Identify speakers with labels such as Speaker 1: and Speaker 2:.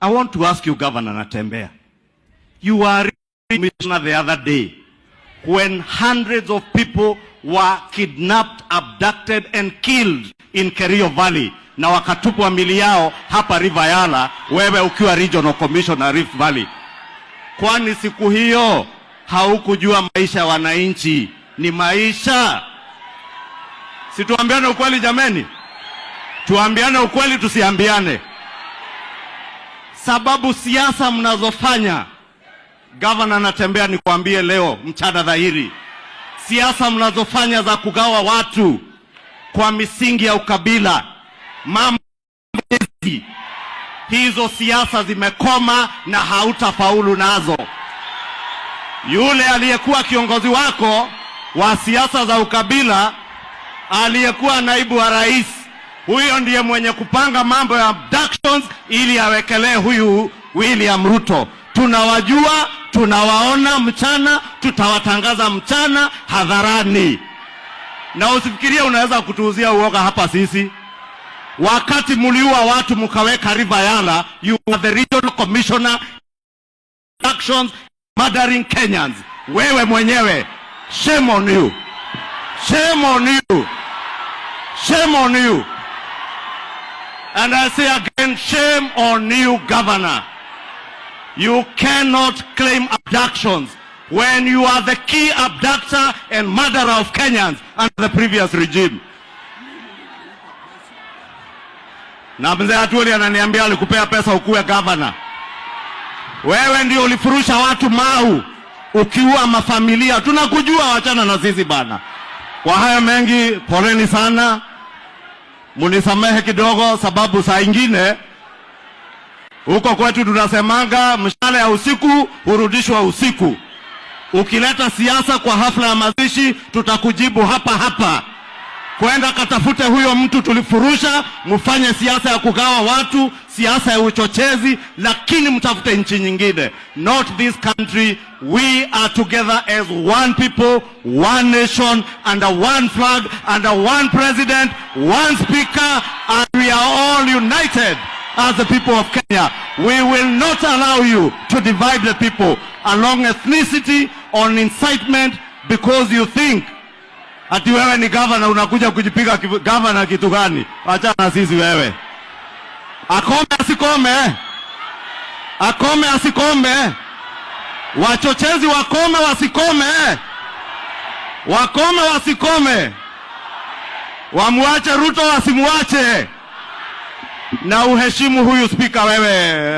Speaker 1: I want to ask you, Governor Natembeya, you were commissioner the other day when hundreds of people were kidnapped, abducted and killed in Kerio Valley na wakatupwa mili yao hapa River Yala, wewe ukiwa regional commissioner Rift Valley. Kwani siku hiyo haukujua maisha ya wananchi ni maisha? Si tuambiane ukweli jameni? Tuambiane ukweli, tusiambiane? Sababu siasa mnazofanya, Gavana Natembeya, nikwambie leo mchana dhahiri, siasa mnazofanya za kugawa watu kwa misingi ya ukabila, mambo hizo siasa zimekoma na hautafaulu nazo. Yule aliyekuwa kiongozi wako wa siasa za ukabila, aliyekuwa naibu wa rais, huyo ndiye mwenye kupanga mambo ya abductions ili awekelee huyu William Ruto. Tunawajua, tunawaona mchana, tutawatangaza mchana hadharani, na usifikirie unaweza kutuuzia uoga hapa sisi. Wakati muliua watu mkaweka River Yala, you are the regional commissioner actions murdering Kenyans. Wewe mwenyewe, shame on you, shame on you, shame on you. And I say again, shame on you, Governor. You cannot claim abductions when you are the key abductor and murderer of Kenyans under the previous regime. Na mzee Atwoli ananiambia alikupea pesa ukuwe governor. Wewe ndio ulifurusha watu Mau ukiua mafamilia. Tunakujua, wachana na sisi bana. Kwa haya mengi, poleni sana, munisamehe kidogo, sababu saa ingine huko kwetu tunasemanga mshale ya usiku hurudishwa usiku. Ukileta siasa kwa hafla ya mazishi, tutakujibu hapa hapa. Kwenda katafute huyo mtu tulifurusha, mfanye siasa ya kugawa watu, siasa ya uchochezi, lakini mtafute nchi nyingine, not this country. We are together as one people, one nation, under one flag, under one president, one speaker, and we are all united as the people of Kenya. We will not allow you to divide the people along ethnicity, on incitement, because you think ati wewe ni governor unakuja kujipiga governor kitu gani? Achana na sisi wewe. Akome asikome? Akome asikome? Wachochezi wakome wasikome? Wakome wasikome? Wamuache Ruto wasimuache? Na uheshimu huyu spika wewe.